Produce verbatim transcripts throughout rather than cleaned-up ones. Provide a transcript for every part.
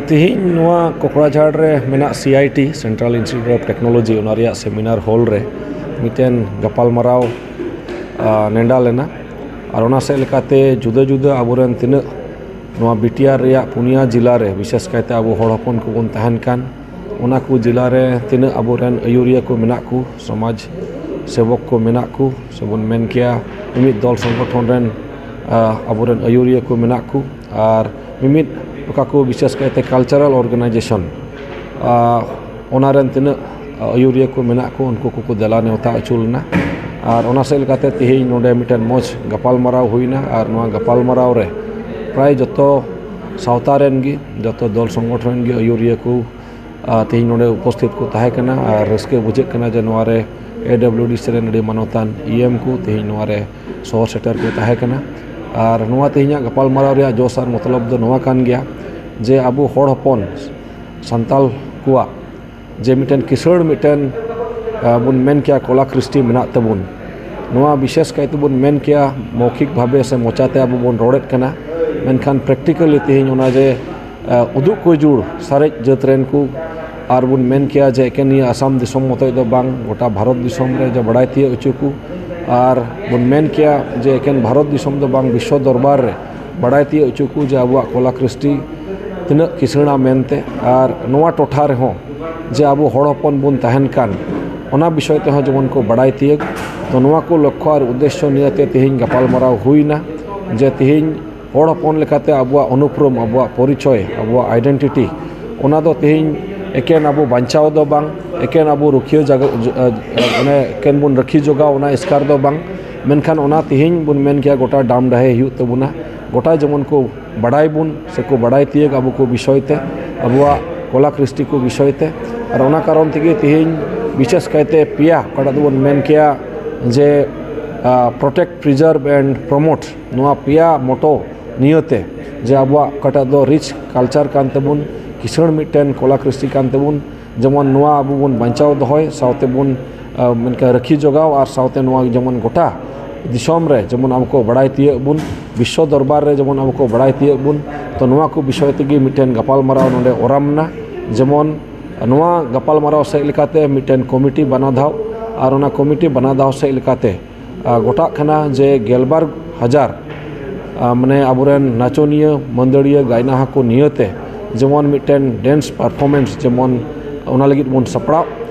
ᱛᱮᱦᱮᱧ ᱱᱚᱣᱟ ᱠᱚᱠᱲᱟᱡᱷᱟᱲ ᱨᱮ ᱢᱮᱱᱟᱜ C I T, Central Institute of Technology, ᱚᱱᱟ ᱨᱮᱭᱟᱜ ᱥᱮᱢᱤᱱᱟᱨ ᱦᱚᱞ ᱨᱮ ᱢᱤᱫᱴᱮᱱ ᱜᱟᱯᱟᱞᱢᱟᱨᱟᱣ, ᱟ, ᱱᱮᱰᱟ ᱞᱮᱱᱟ᱾ ᱟᱨ ᱚᱱᱟ ᱥᱮᱫ ᱞᱮᱠᱟᱛᱮ ᱡᱩᱫᱟᱹ ᱡᱩᱫᱟᱹ ᱟᱵᱚᱨᱮᱱ ᱛᱤᱱᱟᱹᱜ ᱱᱚᱣᱟ B T R ᱨᱮᱭᱟᱜ ᱯᱩᱱᱭᱟ ᱡᱤᱞᱟ ᱨᱮ, ᱵᱤᱥᱮᱥ ᱠᱟᱭᱛᱮ ᱟᱵᱚ ᱦᱚᱲ ᱦᱚᱯᱚᱱ ᱠᱚᱵᱚᱱ ᱛᱟᱦᱮᱱ ᱠᱟᱱ, ᱚᱱᱟ ᱠᱚ ᱡᱤᱞᱟ ᱨᱮ ᱛᱤᱱᱟᱹᱜ ᱟᱵᱚᱨᱮᱱ ᱟᱹᱭᱩᱨᱤᱭᱟᱹ ᱠᱚ ᱢᱮᱱᱟᱜ ᱠᱚ, ᱥᱚᱢᱟᱡᱽ ᱥᱮᱵᱚᱠ ᱠᱚ ᱢᱮᱱᱟᱜ ᱠᱚ, ᱥᱮᱵᱚᱱ ᱢᱮᱱ ᱠᱮᱭᱟ ᱢᱤᱢᱤᱫ ᱫᱚᱞ ᱥᱚᱝᱜᱚᱴᱷᱚᱱ ᱨᱮᱱ, ᱟ, ᱟᱵᱚᱨᱮᱱ ᱟᱹᱭᱩᱨᱤᱭᱟᱹ ᱠᱚ ᱢᱮᱱᱟᱜ ᱠᱚ, ᱟᱨ ᱢᱤᱢᱤᱫ ᱚᱠᱟ ᱠᱚ ᱵᱤᱥᱮᱥ ᱠᱟᱭᱛᱮ cultural organization, ᱟ, ᱚᱱᱟ ᱨᱮᱱ ᱛᱤᱱᱟᱹᱜ ᱟᱹᱭᱩᱨᱤᱭᱟᱹ ᱠᱚ ᱢᱮᱱᱟᱜ ᱠᱚ, ᱩᱱᱠᱩ ᱠᱚᱠᱚ ᱫᱮᱞᱟ ᱱᱮᱣᱛᱟ ᱦᱚᱪᱚ ᱞᱮᱱᱟ᱾ ᱟᱨ ᱚᱱᱟ ᱥᱮᱫ ᱞᱮᱠᱟᱛᱮ ᱛᱮᱦᱮᱧ ᱱᱚᱰᱮ ᱢᱤᱫᱴᱮᱱ ᱢᱚᱡᱽ ᱜᱟᱯᱟᱞᱢᱟᱨᱟᱣ ᱦᱩᱭᱱᱟ᱾ ᱟᱨ ᱱᱚᱣᱟ ᱜᱟᱯᱟᱞᱢᱟᱨᱟᱣ ᱨᱮ ᱯᱨᱟᱭ ᱡᱚᱛᱚ ᱥᱟᱶᱛᱟ ᱨᱮᱱ ᱜᱮ, ᱡᱚᱛᱚ ᱫᱚᱞ ᱥᱚᱝᱜᱚᱴᱷᱚᱱ ᱨᱮᱱ ᱜᱮ ᱟᱹᱭᱩᱨᱤᱭᱟᱹ ᱠᱚ, ᱟ, ᱛᱮᱦᱮᱧ ᱱᱚᱰᱮ ᱩᱯᱚᱥᱛᱷᱤᱛ ᱠᱚ ᱛᱟᱦᱮᱸ ᱠᱟᱱᱟ᱾ ᱟᱨ ᱨᱟᱹᱥᱠᱟᱹ ᱵᱩᱡᱷᱟᱹᱜ ᱠᱟᱱᱟ ᱡᱮ ᱱᱚᱣᱟ ᱨᱮ A W D C ᱨᱮᱱ ᱟᱹᱰᱤ ᱢᱟᱱᱚᱛᱟᱱ E M ᱠᱚ ᱛᱮᱦᱮᱧ ᱱᱚᱣᱟ ᱨᱮ ᱥᱚᱦᱚᱨ ᱥᱮᱴᱮᱨ ᱠᱚ ᱛᱟᱦᱮᱸ ᱠᱟᱱᱟ᱾ ᱟᱨ ᱱᱚᱣᱟ ᱛᱮᱦᱮᱧᱟᱜ ᱜᱟᱯᱟᱞᱢᱟᱨᱟᱣ ᱨᱮᱭᱟᱜ ᱡᱚᱥ ᱟᱨ ᱢᱚᱛᱞᱚᱵ ᱫᱚ ᱱᱚᱣᱟ ᱠᱟᱱ ᱜᱮᱭᱟ ᱡᱮ ᱟᱵᱚ ᱦᱚᱲ ᱦᱚᱯᱚᱱ ᱥᱟᱱᱛᱟᱞ ᱠᱚᱣᱟᱜ ᱡᱮ ᱢᱤᱫᱴᱮᱱ ᱠᱤᱥᱟᱹᱬ ᱢᱤᱫᱴᱮᱱ, ᱟ, ᱵᱚᱱ ᱢᱮᱱ ᱠᱮᱭᱟ ᱠᱚᱞᱟ ᱠᱨᱤᱥᱴᱤ ᱢᱮᱱᱟᱜ ᱛᱟᱵᱚᱱ, ᱱᱚᱣᱟ ᱵᱤᱥᱮᱥ ᱠᱟᱭ ᱛᱮᱵᱚᱱ ᱢᱮᱱ ᱠᱮᱭᱟ ᱢᱚᱣᱠᱷᱤᱠ ᱵᱷᱟᱵᱮ ᱥᱮ ᱢᱚᱪᱟᱛᱮ ᱟᱵᱚ ᱵᱚᱱ ᱨᱚᱲᱮᱫ ᱠᱟᱱᱟ, ᱢᱮᱱᱠᱷᱟᱱ practically ᱛᱮᱦᱮᱧ ᱚᱱᱟ ᱡᱮ, ᱟ, ᱩᱫᱩᱜ ᱠᱚ ᱡᱩᱲ ᱥᱟᱨᱮᱡ ᱡᱟᱹᱛ ᱨᱮᱱ ᱠᱚ, ᱟᱨ ᱵᱚᱱ ᱢᱮᱱ ᱠᱮᱭᱟ ᱡᱮ ᱮᱠᱮᱱ ᱱᱤᱭᱟᱹ ᱟᱥᱟᱢ ᱫᱤᱥᱚᱢ ᱢᱚᱛᱚᱡ ᱫᱚ ᱵᱟᱝ, ᱜᱚᱴᱟ ᱵᱷᱟᱨᱚᱛ ᱫᱤᱥᱚᱢ ᱨᱮ ᱡᱮ ᱵᱟᱲᱟᱭ ᱛᱤᱭᱳᱜ ᱦᱚᱪᱚ ᱠᱚ, ᱟᱨ ᱵᱚᱱ ᱢᱮᱱ ᱠᱮᱭᱟ ᱡᱮ ᱮᱠᱮᱱ ᱵᱷᱟᱨᱚᱛ ᱫᱤᱥᱚᱢ ᱫᱚ ᱵᱟᱝ, ᱵᱤᱥᱥᱚ ᱫᱚᱨᱵᱟᱨ ᱨᱮ ᱵᱟᱲᱟᱭ ᱛᱤᱭᱳᱜ ᱦᱚᱪᱚ ᱠᱚ ᱡᱮ ᱟᱵᱚᱣᱟᱜ ᱠᱚᱞᱟ ᱠᱨᱤᱥᱴᱤ ᱛᱤᱱᱟᱹᱜ ᱠᱤᱥᱟᱹᱬᱟ ᱢᱮᱱᱛᱮ, ᱟᱨ ᱱᱚᱣᱟ ᱴᱚᱴᱷᱟ ᱨᱮᱦᱚᱸ ᱡᱮ ᱟᱵᱚ ᱦᱚᱲ ᱦᱚᱯᱚᱱ ᱵᱚᱱ ᱛᱟᱦᱮᱱ ᱠᱟᱱ, ᱚᱱᱟ ᱵᱤᱥᱚᱭ ᱛᱮᱦᱚᱸ ᱡᱮᱢᱚᱱ ᱠᱚ ᱵᱟᱲᱟᱭ ᱛᱤᱭᱳᱜ᱾ ᱛᱚ, ᱱᱚᱣᱟ ᱠᱚ ᱞᱚᱠᱠᱷᱚ ᱟᱨ ᱩᱫᱽᱫᱮᱥᱥᱚ ᱱᱤᱭᱟᱹᱛᱮ ᱛᱮᱦᱮᱧ ᱜᱟᱯᱟᱞᱢᱟᱨᱟᱣ ᱦᱩᱭᱱᱟ ᱡᱮ ᱛᱮᱦᱮᱧ ᱦᱚᱲ ᱦᱚᱯᱚᱱ ᱞᱮᱠᱟᱛᱮ ᱟᱵᱚᱣᱟᱜ ᱩᱱᱩᱯᱨᱩᱢ, ᱟᱵᱚᱣᱟᱜ ᱯᱚᱨᱤᱪᱚᱭ, ᱟᱵᱚᱣᱟᱜ identity, ᱚᱱᱟ ᱫᱚ ᱛᱮᱦᱮᱧ ᱮᱠᱮᱱ ᱟᱵᱚ ᱵᱟᱧᱪᱟᱣ ᱫᱚ ᱵᱟᱝ, ᱮᱠᱮᱱ ᱟᱵᱚ ᱨᱩᱠᱷᱤᱭᱟᱹ ᱡᱟᱜᱟ, ᱡᱚ-, ᱟ, ᱚᱱᱮ ᱮᱠᱮᱱ ᱵᱚᱱ ᱨᱟᱹᱠᱷᱤ ᱡᱚᱜᱟᱣ, ᱚᱱᱟ ᱮᱥᱠᱟᱨ ᱫᱚ ᱵᱟᱝ, ᱢᱮᱱᱠᱷᱟᱱ ᱚᱱᱟ ᱛᱮᱦᱮᱧ ᱵᱚᱱ ᱢᱮᱱ ᱠᱮᱭᱟ ᱜᱚᱴᱟ ᱰᱟᱢ ᱰᱟᱦᱮ ᱦᱩᱭᱩᱜ ᱛᱟᱵᱚᱱᱟ᱾ ᱜᱚᱴᱟ ᱡᱮᱢᱚᱱ ᱠᱚ ᱵᱟᱰᱟᱭ ᱵᱚᱱ ᱥᱮ ᱠᱚ ᱵᱟᱰᱟᱭ ᱛᱤᱭᱳᱜ ᱟᱵᱚ ᱠᱚ ᱵᱤᱥᱚᱭ ᱛᱮ, ᱟᱵᱚᱣᱟᱜ ᱠᱚᱞᱟ ᱠᱨᱤᱥᱴᱤ ᱠᱚ ᱵᱤᱥᱚᱭ ᱛᱮ᱾ ᱟᱨ ᱚᱱᱟ ᱠᱟᱨᱚᱱ ᱛᱮᱜᱮ ᱛᱮᱦᱮᱧ ᱵᱤᱥᱮᱥ ᱠᱟᱭᱛᱮ ᱯᱮᱭᱟ ᱚᱠᱟᱴᱟᱜ ᱫᱚᱵᱚᱱ ᱢᱮᱱ ᱠᱮᱭᱟ ᱡᱮ, ᱟ, protect, preserve and promote, ᱱᱚᱣᱟ ᱯᱮᱭᱟ motto ᱱᱤᱭᱟᱹᱛᱮ ᱡᱮ ᱟᱵᱚᱣᱟᱜ ᱚᱠᱟᱴᱟᱜ ᱫᱚ rich culture ᱠᱟᱱ ᱛᱟᱵᱚᱱ, ᱠᱤᱥᱟᱹᱬ ᱢᱤᱫᱴᱮᱱ ᱠᱚᱞᱟ ᱠᱨᱤᱥᱴᱤ ᱠᱟᱱ ᱛᱟᱵᱚᱱ, ᱡᱮᱢᱚᱱ ᱱᱚᱣᱟ ᱟᱵᱚ ᱵᱚᱱ ᱵᱟᱧᱪᱟᱣ ᱫᱚᱦᱚᱭ, ᱥᱟᱶᱛᱮ ᱵᱚᱱ, ᱟ, ᱢᱮᱱᱠᱷᱟᱱ ᱨᱟᱹᱠᱷᱤ ᱡᱚᱜᱟᱣ, ᱟᱨ ᱥᱟᱶᱛᱮ ᱱᱚᱣᱟ ᱡᱮᱢᱚᱱ ᱜᱚᱴᱟ ᱫᱤᱥᱚᱢ ᱨᱮ ᱡᱮᱢᱚᱱ ᱟᱵᱚ ᱠᱚ ᱵᱟᱲᱟᱭ ᱛᱤᱭᱟᱹᱜ ᱵᱚᱱ, ᱵᱤᱥᱥᱚ ᱫᱚᱨᱵᱟᱨ ᱨᱮ ᱡᱮᱢᱚᱱ ᱟᱵᱚ ᱠᱚ ᱵᱟᱲᱟᱭ ᱛᱤᱭᱟᱹᱜ ᱵᱚᱱ᱾ ᱛᱚ ᱱᱚᱣᱟ ᱠᱚ ᱵᱤᱥᱚᱭ ᱛᱮᱜᱮ ᱢᱤᱫᱴᱮᱱ ᱜᱟᱯᱟᱞᱢᱟᱨᱟᱣ ᱱᱚᱰᱮ ᱚᱨᱟᱢ ᱮᱱᱟ᱾ ᱡᱮᱢᱚᱱ ᱱᱚᱣᱟ ᱜᱟᱯᱟᱞᱢᱟᱨᱟᱣ ᱥᱮᱫ ᱞᱮᱠᱟᱛᱮ ᱢᱤᱫᱴᱮᱱ ᱠᱚᱢᱤᱴᱤ ᱵᱟᱱᱟ ᱫᱷᱟᱣ, ᱟᱨ ᱚᱱᱟ ᱠᱚᱢᱤᱴᱤ ᱵᱟᱱᱟ ᱫᱷᱟᱣ ᱥᱮᱫ ᱞᱮᱠᱟᱛᱮ ᱟᱨ ᱜᱚᱴᱟᱜ ᱠᱟᱱᱟ ᱡᱮ ᱜᱮᱞᱵᱟᱨ ᱦᱟᱡᱟᱨ, ᱟᱨ ᱢᱟᱱᱮ ᱟᱵᱚᱨᱮᱱ ᱱᱟᱪᱚᱱᱤᱭᱟᱹ, ᱢᱟᱹᱫᱟᱹᱲᱤᱭᱟᱹ, ᱜᱟᱭᱱᱟᱦᱟ ᱠᱚ ᱱᱤᱭᱟᱹᱛᱮ ᱡᱮᱢᱚᱱ ᱢᱤᱫᱴᱮᱱ dance performance ᱡᱮᱢᱚᱱ ᱚᱱᱟ ᱞᱟᱹᱜᱤᱫ ᱵᱚᱱ ᱥᱟᱯᱲᱟᱣ᱾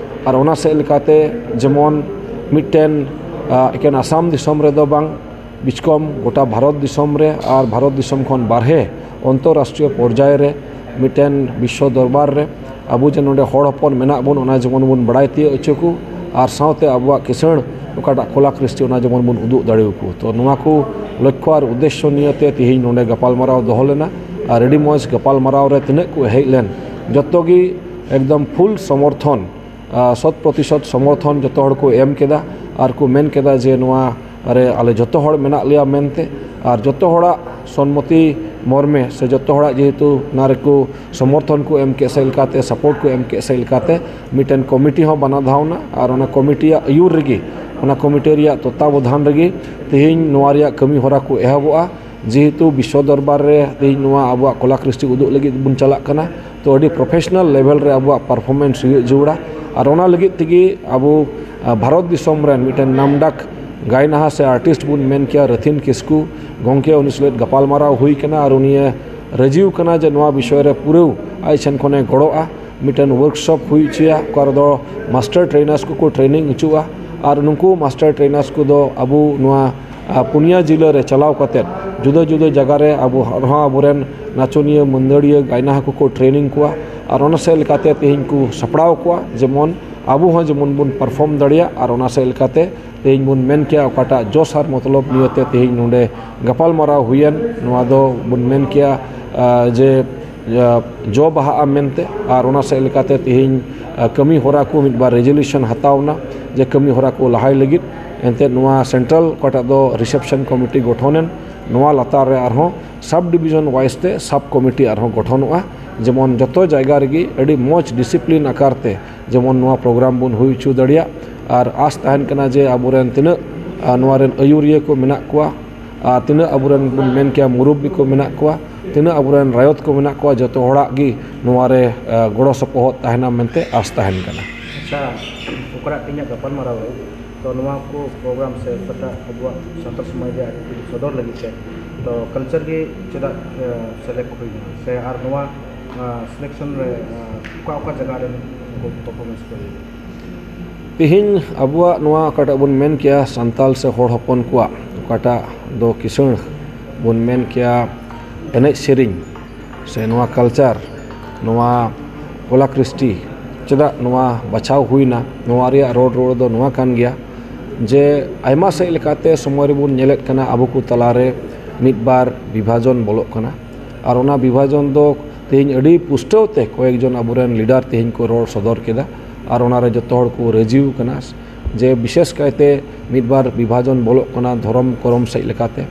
ᱟᱨ ᱚᱱᱟ ᱥᱮᱫ ᱞᱮᱠᱟᱛᱮ ᱡᱮᱢᱚᱱ ᱢᱤᱫᱴᱮᱱ, ᱟᱨ ᱮᱠᱮᱱ ᱟᱥᱟᱢ ᱫᱤᱥᱚᱢ ᱨᱮᱫᱚ ᱵᱟᱝ, ᱵᱤᱪᱠᱚᱢ ᱜᱚᱴᱟ ᱵᱷᱟᱨᱚᱛ ᱫᱤᱥᱚᱢ ᱨᱮ ᱟᱨ ᱵᱷᱟᱨᱚᱛ ᱫᱤᱥᱚᱢ ᱠᱷᱚᱱ ᱵᱟᱨᱦᱮ ᱚᱱᱛᱚᱨᱨᱟᱥᱴᱨᱤᱭᱚ ᱯᱚᱨᱡᱟᱭ ᱨᱮ ᱢᱤᱫᱴᱮᱱ ᱵᱤᱥᱥᱚ ᱫᱚᱨᱵᱟᱨ ᱨᱮ ᱟᱵᱚ ᱡᱮ ᱱᱚᱰᱮ ᱦᱚᱲ ᱦᱚᱯᱚᱱ ᱢᱮᱱᱟᱜ ᱵᱚᱱ, ᱚᱱᱟ ᱡᱮᱢᱚᱱ ᱵᱚᱱ ᱵᱟᱲᱟᱭ ᱛᱤᱭᱳᱜ ᱦᱚᱪᱚ ᱠᱚ, ᱟᱨ ᱥᱟᱶᱛᱮ ᱟᱵᱚᱣᱟᱜ ᱠᱤᱥᱟᱹᱬ ᱚᱠᱟᱴᱟᱜ ᱠᱚᱞᱟ ᱠᱨᱤᱥᱴᱤ, ᱚᱱᱟ ᱡᱮᱢᱚᱱ ᱵᱚᱱ ᱩᱫᱩᱜ ᱫᱟᱲᱮᱭᱟᱠᱚ᱾ ᱛᱚ ᱱᱚᱣᱟ ᱠᱚ ᱞᱚᱠᱠᱷᱚ ᱟᱨ ᱩᱫᱽᱫᱮᱥᱥᱚ ᱱᱤᱭᱟᱹᱛᱮ ᱛᱮᱦᱮᱧ ᱱᱚᱰᱮ ᱜᱟᱯᱟᱞᱢᱟᱨᱟᱣ ᱫᱚᱦᱚ ᱞᱮᱱᱟ᱾ ᱟᱨ ᱟᱹᱰᱤ ᱢᱚᱡᱽ ᱜᱟᱯᱟᱞᱢᱟᱨᱟᱣ ᱨᱮ ᱛᱤᱱᱟᱹᱜ ᱠᱚ ᱦᱮᱡ ᱞᱮᱱ, ᱡᱚᱛᱚ ᱜᱮ ᱮᱠᱫᱚᱢ ᱯᱷᱩᱞ ᱥᱚᱢᱚᱨᱛᱷᱚᱱ, ᱟᱨ ᱥᱚᱛ ᱯᱨᱚᱛᱤᱥᱚᱛ ᱥᱚᱢᱚᱨᱛᱷᱚᱱ ᱡᱚᱛᱚ ᱦᱚᱲ ᱠᱚ ᱮᱢ ᱠᱮᱫᱟ᱾ ᱟᱨ ᱠᱚ ᱢᱮᱱ ᱠᱮᱫᱟ ᱡᱮ ᱱᱚᱣᱟ ᱨᱮ ᱟᱞᱮ ᱡᱚᱛᱚ ᱦᱚᱲ ᱢᱮᱱᱟᱜ ᱞᱮᱭᱟ ᱢᱮᱱᱛᱮ᱾ ᱟᱨ ᱡᱚᱛᱚ ᱦᱚᱲᱟᱜ ᱥᱚᱱᱢᱚᱛᱤ ᱢᱚᱨᱢᱮ ᱥᱮ ᱡᱚᱛᱚ ᱦᱚᱲᱟᱜ ᱡᱮᱦᱮᱛᱩ ᱚᱱᱟ ᱨᱮᱠᱚ ᱥᱚᱢᱚᱨᱛᱷᱚᱱ ᱠᱚ ᱮᱢ ᱠᱮᱫ ᱥᱮ ᱞᱮᱠᱟᱛᱮ, ᱥᱟᱯᱳᱨᱴ ᱠᱚ ᱮᱢ ᱠᱮᱫ ᱥᱮ ᱞᱮᱠᱟᱛᱮ, ᱢᱤᱫᱴᱮᱱ ᱠᱚᱢᱤᱴᱤ ᱦᱚᱸ ᱵᱟᱱᱟ ᱫᱷᱟᱣ ᱮᱱᱟ᱾ ᱟᱨ ᱚᱱᱟ ᱠᱚᱢᱤᱴᱤᱭᱟᱜ ᱟᱹᱭᱩᱨ ᱨᱮᱜᱮ, ᱚᱱᱟ ᱠᱚᱢᱤᱴᱤ ᱨᱮᱭᱟᱜ ᱛᱚᱛᱛᱟᱵᱚᱫᱷᱟᱱ ᱨᱮᱜᱮ ᱛᱮᱦᱮᱧ ᱱᱚᱣᱟ ᱨᱮᱭᱟᱜ ᱠᱟᱹᱢᱤ ᱦᱚᱨᱟ ᱠᱚ ᱮᱦᱚᱵᱚᱜᱼᱟ᱾ ᱡᱮᱦᱮᱛᱩ ᱵᱤᱥᱥᱚ ᱫᱚᱨᱵᱟᱨ ᱨᱮ ᱛᱮᱦᱮᱧ ᱱᱚᱣᱟ ᱟᱵᱚᱣᱟᱜ ᱠᱚᱞᱟ ᱠᱨᱤᱥᱴᱤ ᱩᱫᱩᱜ ᱞᱟᱹᱜᱤᱫ ᱵᱚᱱ ᱪᱟᱞᱟᱜ ᱠᱟᱱᱟ, ᱛᱚ ᱟᱹᱰᱤ ᱯᱨᱚᱯᱷᱮᱥᱚᱱᱟᱞ ᱞᱮᱵᱮᱞ ᱨᱮ ᱟᱵᱚᱣᱟᱜ ᱯᱟᱨᱯᱷᱚᱨᱢᱮᱱᱥ ᱦᱩᱭᱩᱜ ᱡᱟᱹᱨᱩᱲᱟ᱾ ᱟᱨ ᱚᱱᱟ ᱞᱟᱹᱜᱤᱫ ᱛᱮᱜᱮ ᱟᱵᱚ, ᱟ, ᱵᱷᱟᱨᱚᱛ ᱫᱤᱥᱚᱢ ᱨᱮᱱ ᱢᱤᱫᱴᱮᱱ ᱱᱟᱢᱰᱟᱠ ᱜᱟᱭᱱᱟᱦᱟ ᱥᱮ ᱟᱨᱴᱤᱥᱴ ᱵᱚᱱ ᱢᱮᱱ ᱠᱮᱭᱟ, ᱨᱟᱹᱛᱷᱤᱱ ᱠᱤᱥᱠᱩ ᱜᱚᱢᱠᱮ, ᱩᱱᱤ ᱥᱟᱞᱟᱜ ᱜᱟᱯᱟᱞᱢᱟᱨᱟᱣ ᱦᱩᱭ ᱠᱟᱱᱟ᱾ ᱟᱨ ᱩᱱᱤᱭᱮ ᱨᱟᱹᱡᱤ ᱟᱠᱟᱱᱟ ᱡᱮ ᱱᱚᱣᱟ ᱵᱤᱥᱚᱭ ᱨᱮ ᱯᱩᱨᱟᱹᱣ ᱟᱡ ᱥᱮᱱ ᱠᱷᱚᱱᱮ ᱜᱚᱲᱚᱜᱼᱟ᱾ ᱢᱤᱫᱴᱮᱱ ᱣᱟᱨᱠᱥᱚᱯ ᱦᱩᱭ ᱦᱚᱪᱚᱭᱟ, ᱚᱠᱟ ᱨᱮᱫᱚ ᱢᱟᱥᱴᱟᱨ ᱴᱨᱮᱱᱟᱨᱥ ᱠᱚᱠᱚ ᱴᱨᱮᱱᱤᱝ ᱦᱚᱪᱚᱜᱼᱟ᱾ ᱟᱨ ᱱᱩᱠᱩ ᱢᱟᱥᱴᱟᱨ ᱴᱨᱮᱱᱟᱨᱥ ᱠᱚᱫᱚ ᱟᱵᱚ ᱱᱚᱣᱟ, ᱟ, ᱯᱩᱱᱭᱟ ᱡᱤᱞᱟᱹ ᱨᱮ ᱪᱟᱞᱟᱣ ᱠᱟᱛᱮᱫ ᱡᱩᱫᱟᱹ ᱡᱩᱫᱟᱹ ᱡᱟᱭᱜᱟ ᱨᱮ ᱟᱵᱚ ᱟᱨᱦᱚᱸ ᱟᱵᱚᱨᱮᱱ ᱱᱟᱪᱚᱱᱤᱭᱟᱹ, ᱢᱟᱹᱫᱟᱹᱲᱤᱭᱟᱹ, ᱜᱟᱭᱱᱟᱦᱟ ᱠᱚᱠᱚ ᱴᱨᱮᱱᱤᱝ ᱠᱚᱣᱟ᱾ ᱟᱨ ᱚᱱᱟ ᱥᱮᱫ ᱞᱮᱠᱟᱛᱮ ᱛᱮᱦᱮᱧ ᱠᱚ ᱥᱟᱯᱲᱟᱣ ᱠᱚᱣᱟ, ᱡᱮᱢᱚᱱ ᱟᱵᱚ ᱦᱚᱸ ᱡᱮᱢᱚᱱ ᱵᱚᱱ ᱯᱟᱨᱯᱷᱚᱨᱢ ᱫᱟᱲᱮᱭᱟᱜ᱾ ᱟᱨ ᱚᱱᱟ ᱥᱮᱫ ᱞᱮᱠᱟᱛᱮ ᱛᱮᱦᱮᱧ ᱵᱚᱱ ᱢᱮᱱ ᱠᱮᱭᱟ, ᱚᱠᱟᱴᱟᱜ ᱡᱚᱥ ᱟᱨ ᱢᱚᱛᱞᱚᱵ ᱱᱤᱭᱟᱹᱛᱮ ᱛᱮᱦᱮᱧ ᱱᱚᱰᱮ ᱜᱟᱯᱟᱞᱢᱟᱨᱟᱣ ᱦᱩᱭᱮᱱ, ᱱᱚᱣᱟ ᱫᱚ ᱵᱚᱱ ᱢᱮᱱ ᱠᱮᱭᱟ, ᱟ, ᱡᱮ, ᱟ, ᱡᱚ ᱵᱟᱦᱟᱜᱼᱟ ᱢᱮᱱᱛᱮ᱾ ᱟᱨ ᱚᱱᱟ ᱥᱮᱫ ᱞᱮᱠᱟᱛᱮ ᱛᱮᱦᱮᱧ, ᱟ, ᱠᱟᱹᱢᱤ ᱦᱚᱨᱟ ᱠᱚ ᱢᱤᱫ ᱵᱟᱨ ᱨᱮᱡᱩᱞᱩᱥᱚᱱ ᱦᱟᱛᱟᱣ ᱮᱱᱟ ᱡᱮ ᱠᱟᱹᱢᱤ ᱦᱚᱨᱟ ᱠᱚ ᱞᱟᱦᱟᱭ ᱞᱟᱹᱜᱤᱫ᱾ ᱮᱱᱛᱮᱫ ᱱᱚᱣᱟ ᱥᱮᱱᱴᱨᱟᱞ ᱚᱠᱟᱴᱟᱜ ᱫᱚ ᱨᱤᱥᱮᱯᱥᱚᱱ ᱠᱚᱢᱤᱴᱤ ᱜᱚᱴᱷᱚᱱ ᱮᱱ, ᱱᱚᱣᱟ ᱞᱟᱛᱟᱨ ᱨᱮ ᱟᱨᱦᱚᱸ ᱥᱟᱵ ᱰᱤᱵᱤᱡᱚᱱ ᱣᱟᱭᱤᱡ ᱛᱮ ᱥᱟᱵ ᱠᱚᱢᱤᱴᱤ ᱟᱨᱦᱚᱸ ᱜᱚᱴᱷᱚᱱᱚᱜᱼᱟ᱾ ᱡᱮᱢᱚᱱ ᱡᱚᱛᱚ ᱡᱟᱭᱜᱟ ᱨᱮᱜᱮ ᱟᱹᱰᱤ ᱢᱚᱡᱽ ᱰᱤᱥᱤᱯᱞᱤᱱ ᱟᱠᱟᱨ ᱛᱮ ᱡᱮᱢᱚᱱ ᱱᱚᱣᱟ ᱯᱨᱳᱜᱨᱟᱢ ᱵᱚᱱ ᱦᱩᱭ ᱦᱚᱪᱚ ᱫᱟᱲᱮᱭᱟᱜ᱾ ᱟᱨ ᱟᱥ ᱛᱟᱦᱮᱱ ᱠᱟᱱᱟ ᱡᱮ ᱟᱵᱚᱨᱮᱱ ᱛᱤᱱᱟᱹᱜ ᱟᱨ ᱱᱚᱣᱟ ᱨᱮᱱ ᱟᱹᱭᱩᱨᱤᱭᱟᱹ ᱠᱚ ᱢᱮᱱᱟᱜ ᱠᱚᱣᱟ, ᱟᱨ ᱛᱤᱱᱟᱹᱜ ᱟᱵᱚᱨᱮᱱ ᱵᱚᱱ ᱢᱮᱱ ᱠᱮᱭᱟ ᱢᱩᱨᱩᱵᱵᱤ ᱠᱚ ᱢᱮᱱᱟᱜ ᱠᱚᱣᱟ, ᱛᱤᱱᱟᱹᱜ ᱟᱵᱚᱨᱮᱱ ᱨᱟᱭᱚᱛ ᱠᱚ ᱢᱮᱱᱟᱜ ᱠᱚᱣᱟ, ᱡᱚᱛᱚ ᱦᱚᱲᱟᱜ ᱜᱮ ᱱᱚᱣᱟ ᱨᱮ, ᱮ, ᱜᱚᱲᱚ ᱥᱚᱯᱚᱦᱚᱫ ᱛᱟᱦᱮᱱᱟ ᱢᱮᱱᱛᱮ ᱟᱥ ᱛᱟᱦᱮᱱ ᱠᱟᱱᱟ᱾ ᱟᱪᱪᱷᱟ, ᱚᱠᱟᱴᱟᱜ ᱛᱮᱦᱮᱧᱟᱜ ᱜᱟᱯᱟᱞᱢᱟᱨᱟᱣ ᱨᱮ, ᱛᱚ ᱱᱚᱣᱟ ᱠᱚ ᱯᱨᱳᱜᱨᱟᱢ ᱥᱮ ᱚᱠᱟᱴᱟᱜ ᱟᱵᱚᱣᱟᱜ ᱥᱟᱱᱛᱟᱲ ᱥᱚᱢᱟᱡᱽ ᱨᱮᱭᱟᱜ ᱟᱹᱨᱤᱪᱟᱹᱞᱤ ᱥᱚᱫᱚᱨ ᱞᱟᱹᱜᱤᱫ ᱛᱮ, ᱛᱚ ᱠᱟᱞᱪᱟᱨ ᱜᱮ ᱪᱮᱫᱟᱜ, ᱮ, ᱥᱮᱞᱮᱠᱴ ᱦᱩᱭᱱᱟ ᱥᱮ ᱟᱨ ᱱᱚᱣᱟ, ᱮ, ᱥᱤᱞᱮᱠᱥᱚᱱ ᱨᱮ, ᱮ, ᱚᱠᱟ ᱚᱠᱟ ᱡᱟᱭᱜᱟ ᱨᱮᱱ ᱠᱚ ᱯᱟᱨᱯᱷᱚᱨᱢᱮᱱᱥ ᱠᱚ ᱦᱩᱭᱩᱜᱼᱟ? ᱛᱮᱦᱮᱧ ᱟᱵᱚᱣᱟᱜ ᱱᱚᱣᱟ ᱚᱠᱟᱴᱟᱜ ᱵᱚᱱ ᱢᱮᱱ ᱠᱮᱭᱟ ᱥᱟᱱᱛᱟᱞ ᱥᱮ ᱦᱚᱲ ᱦᱚᱯᱚᱱ ᱠᱚᱣᱟᱜ ᱚᱠᱟᱴᱟᱜ ᱫᱚ ᱠᱤᱥᱟᱹᱬ ᱵᱚᱱ ᱢᱮᱱ ᱠᱮᱭᱟ ᱮᱱᱮᱡ ᱥᱮᱨᱮᱧ ᱥᱮ ᱱᱚᱣᱟ ᱠᱟᱞᱪᱟᱨ, ᱱᱚᱣᱟ ᱠᱚᱞᱟ ᱠᱨᱤᱥᱴᱤ ᱪᱮᱫᱟᱜ ᱱᱚᱣᱟ ᱵᱟᱪᱷᱟᱣ ᱦᱩᱭᱱᱟ, ᱱᱚᱣᱟ ᱨᱮᱭᱟᱜ ᱨᱚᱲ ᱨᱩᱣᱟᱹᱲ ᱫᱚ ᱱᱚᱣᱟ ᱠᱟᱱ ᱜᱮᱭᱟ ᱡᱮ ᱟᱭᱢᱟ ᱥᱮᱫ ᱞᱮᱠᱟᱛᱮ ᱥᱚᱢᱚᱭ ᱨᱮᱵᱚᱱ ᱧᱮᱞᱮᱫ ᱠᱟᱱᱟ ᱟᱵᱚ ᱠᱚ ᱛᱟᱞᱟᱨᱮ ᱢᱤᱫ ᱵᱟᱨ ᱵᱤᱵᱷᱟᱡᱚᱱ ᱵᱚᱞᱚᱜ ᱠᱟᱱᱟ᱾ ᱟᱨ ᱚᱱᱟ ᱵᱤᱵᱷᱟᱡᱚᱱ ᱫᱚ ᱛᱮᱦᱮᱧ ᱟᱹᱰᱤ ᱯᱩᱥᱴᱟᱹᱣ ᱛᱮ ᱠᱚᱭᱮᱠ ᱡᱚᱱ ᱟᱵᱚᱨᱮᱱ ᱞᱤᱰᱟᱨ ᱛᱮᱦᱮᱧ ᱠᱚ ᱨᱚᱲ ᱥᱚᱫᱚᱨ ᱠᱮᱫᱟ᱾ ᱟᱨ ᱚᱱᱟᱨᱮ ᱡᱚᱛᱚ ᱦᱚᱲ ᱠᱚ ᱨᱟᱹᱡᱤᱣ ᱠᱟᱱᱟ ᱡᱮ ᱵᱤᱥᱮᱥ ᱠᱟᱭᱛᱮ ᱢᱤᱫ ᱵᱟᱨ ᱵᱤᱵᱷᱟᱡᱚᱱ ᱵᱚᱞᱚᱜ ᱠᱟᱱᱟ ᱫᱷᱚᱨᱚᱢ ᱠᱚᱨᱚᱢ ᱥᱮᱫ ᱞᱮᱠᱟᱛᱮ,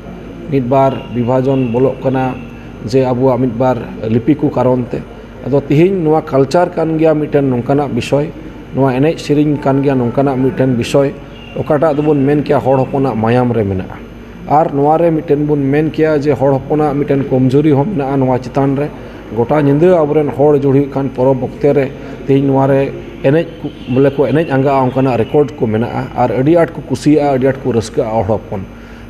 ᱢᱤᱫ ᱵᱟᱨ ᱵᱤᱵᱷᱟᱡᱚᱱ ᱵᱚᱞᱚᱜ ᱠᱟᱱᱟ ᱡᱮ ᱟᱵᱚᱣᱟᱜ ᱢᱤᱫ ᱵᱟᱨ ᱞᱤᱯᱤ ᱠᱚ ᱠᱟᱨᱚᱱ ᱛᱮ᱾ ᱟᱫᱚ ᱛᱮᱦᱮᱧ ᱱᱚᱣᱟ ᱠᱟᱞᱪᱟᱨ ᱠᱟᱱ ᱜᱮᱭᱟ ᱢᱤᱫᱴᱮᱱ ᱱᱚᱝᱠᱟᱱᱟᱜ ᱵᱤᱥᱚᱭ, ᱱᱚᱣᱟ ᱮᱱᱮᱡ ᱥᱮᱨᱮᱧ ᱠᱟᱱ ᱜᱮᱭᱟ ᱱᱚᱝᱠᱟᱱᱟᱜ ᱢᱤᱫᱴᱮᱱ ᱵᱤᱥᱚᱭ, ᱚᱠᱟᱴᱟᱜ ᱫᱚᱵᱚᱱ ᱢᱮᱱ ᱠᱮᱭᱟ ᱦᱚᱲ ᱦᱚᱯᱚᱱᱟᱜ ᱢᱟᱭᱟᱢ ᱨᱮ ᱢᱮᱱᱟᱜᱼᱟ᱾ ᱟᱨ ᱱᱚᱣᱟ ᱨᱮ ᱢᱤᱫᱴᱮᱱ ᱵᱚᱱ ᱢᱮᱱ ᱠᱮᱭᱟ ᱡᱮ ᱦᱚᱲ ᱦᱚᱯᱚᱱᱟᱜ ᱢᱤᱫᱴᱮᱱ ᱠᱚᱢᱡᱩᱨᱤ ᱦᱚᱸ ᱢᱮᱱᱟᱜᱼᱟ ᱱᱚᱣᱟ ᱪᱮᱛᱟᱱ ᱨᱮ᱾ ᱜᱚᱴᱟ ᱧᱤᱫᱟᱹ ᱟᱵᱚᱨᱮᱱ ᱦᱚᱲ ᱡᱩᱲ ᱦᱩᱭᱩᱜ ᱠᱷᱟᱱ ᱯᱚᱨᱚᱵᱽ ᱚᱠᱛᱮ ᱨᱮ ᱛᱮᱦᱮᱧ ᱱᱚᱣᱟ ᱨᱮ ᱮᱱᱮᱡ ᱠᱚ, ᱵᱚᱞᱮ ᱠᱚ ᱮᱱᱮᱡ ᱟᱸᱜᱟᱜᱼᱟ, ᱚᱱᱠᱟᱱᱟᱜ ᱨᱮᱠᱚᱨᱰ ᱠᱚ ᱢᱮᱱᱟᱜᱼᱟ᱾ ᱟᱨ ᱟᱹᱰᱤ ᱟᱸᱴ ᱠᱚ ᱠᱩᱥᱤᱭᱟᱜᱼᱟ, ᱟᱹᱰᱤ ᱟᱸᱴ ᱠᱚ ᱨᱟᱹᱥᱠᱟᱹᱜᱼᱟ ᱦᱚᱲ ᱦᱚᱯᱚᱱ᱾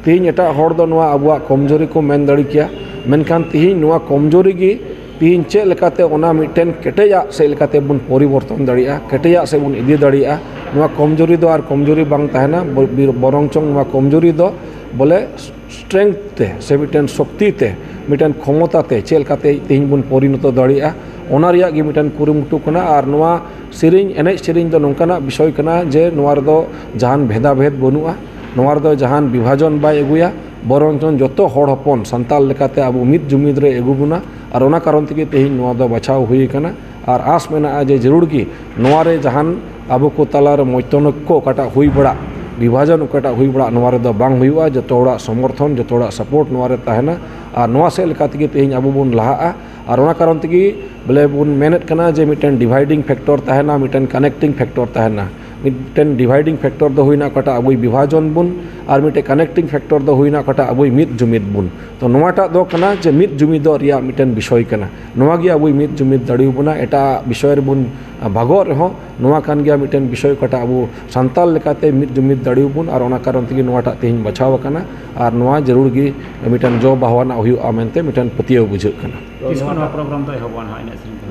ᱛᱮᱦᱮᱧ ᱮᱴᱟᱜ ᱦᱚᱲ ᱫᱚ ᱱᱚᱣᱟ ᱟᱵᱚᱣᱟᱜ ᱠᱚᱢᱡᱩᱨᱤ ᱠᱚ ᱢᱮᱱ ᱫᱟᱲᱮ ᱠᱮᱭᱟ, ᱢᱮᱱᱠᱷᱟᱱ ᱛᱮᱦᱮᱧ ᱱᱚᱣᱟ ᱠᱚᱢᱡᱩᱨᱤ ᱜᱮ ᱛᱮᱦᱮᱧ ᱪᱮᱫ ᱞᱮᱠᱟᱛᱮ ᱚᱱᱟ ᱢᱤᱫᱴᱮᱱ ᱠᱮᱴᱮᱡᱟᱜ ᱥᱮᱫ ᱞᱮᱠᱟᱛᱮ ᱵᱚᱱ ᱯᱚᱨᱤᱵᱚᱨᱛᱚᱱ ᱫᱟᱲᱮᱭᱟᱜᱼᱟ, ᱠᱮᱴᱮᱡᱟᱜ ᱥᱮᱫ ᱵᱚᱱ ᱤᱫᱤ ᱫᱟᱲᱮᱭᱟᱜᱼᱟ᱾ ᱱᱚᱣᱟ ᱠᱚᱢᱡᱩᱨᱤ ᱫᱚ ᱟᱨ ᱠᱚᱢᱡᱩᱨᱤ ᱵᱟᱝ ᱛᱟᱦᱮᱱᱟ, ᱵᱚ-, ᱵᱤᱨ-, ᱵᱚᱨᱚᱝ ᱪᱚᱝ ᱱᱚᱣᱟ ᱠᱚᱢᱡᱩᱨᱤ ᱫᱚ ᱵᱚᱞᱮ ᱥᱴᱨᱮᱝᱛᱷ ᱛᱮ ᱥᱮ ᱢᱤᱫᱴᱮᱱ ᱥᱚᱠᱛᱤ ᱛᱮ, ᱢᱤᱫᱴᱮᱱ ᱠᱷᱚᱢᱚᱛᱟ ᱛᱮ ᱪᱮᱫ ᱞᱮᱠᱟᱛᱮ ᱛᱮᱦᱮᱧ ᱵᱚᱱ ᱯᱚᱨᱤᱱᱚᱛᱚ ᱫᱟᱲᱮᱭᱟᱜᱼᱟ, ᱚᱱᱟ ᱨᱮᱭᱟᱜ ᱜᱮ ᱢᱤᱫᱴᱮᱱ ᱠᱩᱨᱩᱢᱩᱴᱩ ᱠᱟᱱᱟ᱾ ᱟᱨ ᱱᱚᱣᱟ ᱥᱮᱨᱮᱧ, ᱮᱱᱮᱡ ᱥᱮᱨᱮᱧ ᱫᱚ ᱱᱚᱝᱠᱟᱱᱟᱜ ᱵᱤᱥᱚᱭ ᱠᱟᱱᱟ ᱡᱮ ᱱᱚᱣᱟ ᱨᱮᱫᱚ ᱡᱟᱦᱟᱱ ᱵᱷᱮᱫᱟᱵᱷᱮᱫ ᱵᱟᱹᱱᱩᱜᱼᱟ, ᱱᱚᱣᱟ ᱨᱮᱫᱚ ᱡᱟᱦᱟᱱ ᱵᱤᱵᱷᱟᱡᱚᱱ ᱵᱟᱭ ᱟᱹᱜᱩᱭᱟ, ᱵᱚᱨᱚᱝ ᱪᱚᱝ ᱡᱚᱛᱚ ᱦᱚᱲ ᱦᱚᱯᱚᱱ ᱥᱟᱱᱛᱟᱲ ᱞᱮᱠᱟᱛᱮ ᱟᱵᱚ ᱢᱤᱫ ᱡᱩᱢᱤᱫ ᱨᱮ ᱟᱹᱜᱩ ᱵᱚᱱᱟ᱾ ᱟᱨ ᱚᱱᱟ ᱠᱟᱨᱚᱱ ᱛᱮᱜᱮ ᱛᱮᱦᱮᱧ ᱱᱚᱣᱟ ᱫᱚ ᱵᱟᱪᱷᱟᱣ ᱦᱩᱭ ᱟᱠᱟᱱᱟ᱾ ᱟᱨ ᱟᱸᱥ ᱢᱮᱱᱟᱜᱼᱟ ᱡᱮ ᱡᱟᱹᱨᱩᱲ ᱜᱮ ᱱᱚᱣᱟ ᱨᱮ ᱡᱟᱦᱟᱱ ᱟᱵᱚ ᱠᱚ ᱛᱟᱞᱟᱨᱮ ᱢᱚᱡᱽᱛᱚᱱᱚᱠᱠᱚ ᱚᱠᱟᱴᱟᱜ ᱦᱩᱭ ᱵᱟᱲᱟᱜ, ᱵᱤᱵᱷᱟᱡᱚᱱ ᱚᱠᱟᱴᱟᱜ ᱦᱩᱭ ᱵᱟᱲᱟᱜ, ᱱᱚᱣᱟ ᱨᱮᱫᱚ ᱵᱟᱝ ᱦᱩᱭᱩᱜᱼᱟ᱾ ᱡᱚᱛᱚ ᱦᱚᱲᱟᱜ ᱥᱚᱢᱚᱨᱛᱷᱚᱱ, ᱡᱚᱛᱚ ᱦᱚᱲᱟᱜ ᱥᱟᱯᱳᱨᱴ ᱱᱚᱣᱟ ᱨᱮ ᱛᱟᱦᱮᱱᱟ᱾ ᱟᱨ ᱱᱚᱣᱟ ᱥᱮᱫ ᱞᱮᱠᱟ ᱛᱮᱜᱮ ᱛᱮᱦᱮᱧ ᱟᱵᱚ ᱵᱚᱱ ᱞᱟᱦᱟᱜᱼᱟ᱾ ᱟᱨ ᱚᱱᱟ ᱠᱟᱨᱚᱱ ᱛᱮᱜᱮ ᱵᱚᱞᱮ ᱵᱚᱱ ᱢᱮᱱᱮᱫ ᱠᱟᱱᱟ ᱡᱮ ᱢᱤᱫᱴᱮᱱ ᱰᱤᱵᱷᱟᱭᱰᱤᱝ ᱯᱷᱮᱠᱴᱚᱨ ᱛᱟᱦᱮᱱᱟ, ᱢᱤᱫᱴᱮᱱ ᱠᱟᱱᱮᱠᱴᱤᱝ ᱯᱷᱮᱠᱴᱚᱨ ᱛᱟᱦᱮᱱᱟ᱾ ᱢᱤᱫᱴᱮᱱ ᱰᱤᱵᱷᱟᱭᱰᱤᱝ ᱯᱷᱮᱠᱴᱚᱨ ᱫᱚ ᱦᱩᱭᱱᱟ ᱚᱠᱟᱴᱟᱜ ᱟᱵᱚᱭ ᱵᱤᱵᱷᱟᱡᱚᱱ ᱵᱚᱱ, ᱟᱨ ᱢᱤᱫᱴᱮᱱ ᱠᱟᱱᱮᱠᱴᱤᱝ ᱯᱷᱮᱠᱴᱚᱨ ᱫᱚ ᱦᱩᱭᱱᱟ ᱚᱠᱟᱴᱟᱜ ᱟᱵᱚᱭ ᱢᱤᱫ ᱡᱩᱢᱤᱫ ᱵᱚᱱ᱾ ᱛᱚ ᱱᱚᱣᱟᱴᱟᱜ ᱫᱚ ᱠᱟᱱᱟ ᱡᱮ ᱢᱤᱫ ᱡᱩᱢᱤᱫᱚᱜ ᱨᱮᱭᱟᱜ ᱢᱤᱫᱴᱮᱱ ᱵᱤᱥᱚᱭ ᱠᱟᱱᱟ᱾ ᱱᱚᱣᱟ ᱜᱮ ᱟᱵᱚᱭ ᱢᱤᱫ ᱡᱩᱢᱤᱫ ᱫᱟᱲᱮᱭᱟᱵᱚᱱᱟ᱾ ᱮᱴᱟᱜ ᱵᱤᱥᱚᱭ ᱨᱮᱵᱚᱱ ᱵᱷᱟᱜᱚᱜ ᱨᱮᱦᱚᱸ, ᱱᱚᱣᱟ ᱠᱟᱱ ᱜᱮᱭᱟ ᱢᱤᱫᱴᱮᱱ ᱵᱤᱥᱚᱭ ᱚᱠᱟᱴᱟᱜ ᱟᱵᱚ ᱥᱟᱱᱛᱟᱲ ᱞᱮᱠᱟᱛᱮ ᱢᱤᱫ ᱡᱩᱢᱤᱫ ᱫᱟᱲᱮᱭᱟᱵᱚᱱ, ᱟᱨ ᱚᱱᱟ ᱠᱟᱨᱚᱱ ᱛᱮᱜᱮ ᱱᱚᱣᱟᱴᱟᱜ ᱛᱮᱦᱮᱧ ᱵᱟᱪᱷᱟᱣ ᱟᱠᱟᱱᱟ᱾ ᱟᱨ ᱱᱚᱣᱟ ᱡᱟᱹᱨᱩᱲ ᱜᱮ ᱢᱤᱫᱴᱮᱱ ᱡᱚ ᱵᱟᱦᱟᱣᱟᱱᱟᱜ ᱦᱩᱭᱩᱜᱼᱟ ᱢᱮᱱᱛᱮ ᱢᱤᱫᱴᱮᱱ ᱯᱟᱹᱛᱭᱟᱹᱣ ᱵᱩᱡᱷᱟᱹᱜ ᱠᱟᱱᱟ᱾ ᱛᱤᱥ ᱠᱷᱚᱱ ᱱᱚᱣᱟ ᱯᱨᱳᱜᱨᱟᱢ ᱫᱚ ᱮᱦᱚᱵᱚᱜᱼᱟ ᱱᱟᱦᱟᱜ, ᱮᱱᱮᱡ ᱥᱮᱨᱮᱧ ᱠᱚ?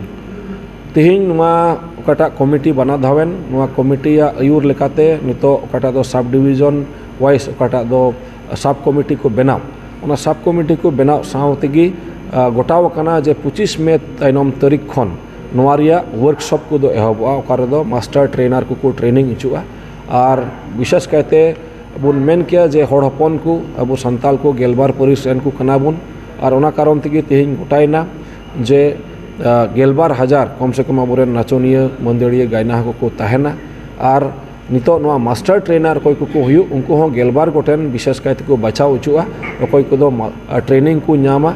ᱛᱮᱦᱮᱧ ᱱᱚᱣᱟ ᱚᱠᱟᱴᱟᱜ ᱠᱚᱢᱤᱴᱤ ᱵᱮᱱᱟᱣ ᱫᱷᱟᱣᱮᱱ, ᱱᱚᱣᱟ ᱠᱚᱢᱤᱴᱤᱭᱟᱜ ᱟᱹᱭᱩᱨ ᱞᱮᱠᱟᱛᱮ ᱱᱤᱛᱚᱜ ᱚᱠᱟᱴᱟᱜ ᱫᱚ ᱥᱟᱵ ᱰᱤᱵᱤᱡᱚᱱ ᱣᱟᱭᱤᱡ ᱚᱠᱟᱴᱟᱜ ᱫᱚ ᱥᱟᱵ ᱠᱚᱢᱤᱴᱤ ᱠᱚ ᱵᱮᱱᱟᱣ, ᱚᱱᱟ ᱥᱟᱵ ᱠᱚᱢᱤᱴᱤ ᱠᱚ ᱵᱮᱱᱟᱣ ᱥᱟᱶ ᱛᱮᱜᱮ, ᱟ, ᱜᱚᱴᱟᱣ ᱟᱠᱟᱱᱟ ᱡᱮ ᱯᱚᱸᱪᱤᱥ ᱢᱮ ᱛᱟᱭᱱᱚᱢ ᱛᱟᱹᱨᱤᱠᱷ ᱠᱷᱚᱱ ᱱᱚᱣᱟ ᱨᱮᱭᱟᱜ ᱣᱟᱨᱠᱥᱚᱯ ᱠᱚᱫᱚ ᱮᱦᱚᱵᱚᱜᱼᱟ, ᱚᱠᱟ ᱨᱮᱫᱚ ᱢᱟᱥᱴᱟᱨ ᱴᱨᱮᱱᱟᱨ ᱠᱚᱠᱚ ᱴᱨᱮᱱᱤᱝ ᱦᱚᱪᱚᱜᱼᱟ᱾ ᱟᱨ ᱵᱤᱥᱮᱥ ᱠᱟᱭᱛᱮ ᱵᱚᱱ ᱢᱮᱱ ᱠᱮᱭᱟ ᱡᱮ ᱦᱚᱲ ᱦᱚᱯᱚᱱ ᱠᱚ, ᱟᱵᱚ ᱥᱟᱱᱛᱟᱲ ᱠᱚ ᱜᱮᱞᱵᱟᱨ ᱯᱟᱹᱨᱤᱥ ᱨᱮᱱ ᱠᱚ ᱠᱟᱱᱟ ᱵᱚᱱ᱾ ᱟᱨ ᱚᱱᱟ ᱠᱟᱨᱚᱱ ᱛᱮᱜᱮ ᱛᱮᱦᱮᱧ ᱜᱚᱴᱟᱭᱮᱱᱟ ᱡᱮ, ᱟ, ᱜᱮᱞᱵᱟᱨ ᱦᱟᱡᱟᱨ ᱠᱚᱢ ᱥᱮ ᱠᱚᱢ ᱟᱵᱚᱨᱮᱱ ᱱᱟᱪᱚᱱᱤᱭᱟᱹ, ᱢᱟᱹᱫᱟᱹᱲᱤᱭᱟᱹ, ᱜᱟᱭᱱᱟᱦᱟ ᱠᱚᱠᱚ ᱛᱟᱦᱮᱱᱟ᱾ ᱟᱨ ᱱᱤᱛᱚᱜ ᱱᱚᱣᱟ ᱢᱟᱥᱴᱟᱨ ᱴᱨᱮᱱᱟᱨ ᱚᱠᱚᱭ ᱠᱚᱠᱚ ᱦᱩᱭᱩᱜ, ᱩᱱᱠᱩ ᱦᱚᱸ ᱜᱮᱞᱵᱟᱨ ᱜᱚᱴᱮᱱ ᱵᱤᱥᱮᱥ ᱠᱟᱭ ᱛᱮᱠᱚ ᱵᱟᱪᱷᱟᱣ ᱦᱚᱪᱚᱜᱼᱟ᱾ ᱚᱠᱚᱭ ᱠᱚᱫᱚ ᱢᱟ-, ᱟ, ᱴᱨᱮᱱᱤᱝ ᱠᱚ ᱧᱟᱢᱟ,